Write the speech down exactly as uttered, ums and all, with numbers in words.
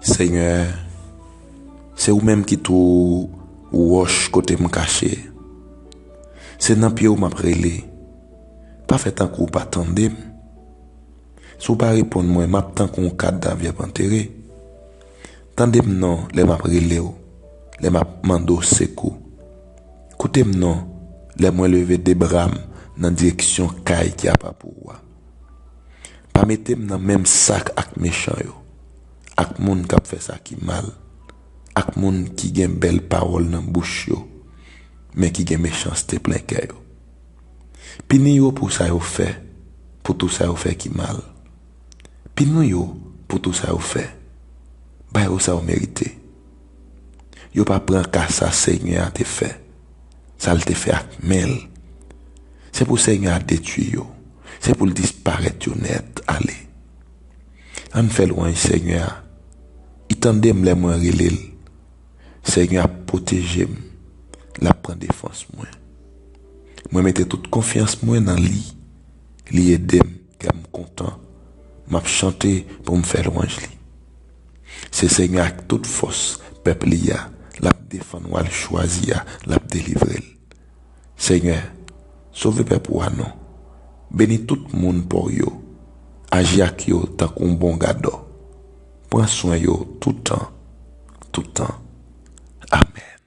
Senyè, se ou menm ki twou wòch kote m kache. Se nan pye w m ap rele. Pa fè tankou w pa tande m. Si w pa reponn mwen, m ap tankou yon kadav y ap antere. Tande m non lè m ap rele w, lè m ap mande w sekou. Koute m non lè mwen leve de bra m nan direksyon kay ki apa pou ou a. Pa mete m nan menm sak ak mechan yo, ak moun k ap fè sa ki mal, ak moun ki gen bèl pawòl nan bouch yo, men ki gen mechanste plen kè yo. Pini yo pou sa yo fè, pou tou sa yo fè ki mal. Pini yo pou tou sa yo fè. Ba yo sa yo merite. Yo pa pran ka sa Senyè a te fè, sa l te fè ak men l. Se pou Senyè a detwi yo. Se pou l disparèt yo nèt ale. Ann fè lwanj Senyè a. Li tande m lè mwen rele l. Senyè a pwoteje m. L ap pran defans mwen. Mwen mete tout konfyans mwen nan li. Li ede m, kè m kontan. M ap chante pou m fè lwanj li. Se Senyè ak tout fòs pèp li a, l ap defann wa l chwazi a, l ap delivre l. Senyè, sove pèp ou a non. Beni tout moun pa w yo. Aji ak yo tankou yon bon gadò. Pran swen yo toutan, toutan. Amèn.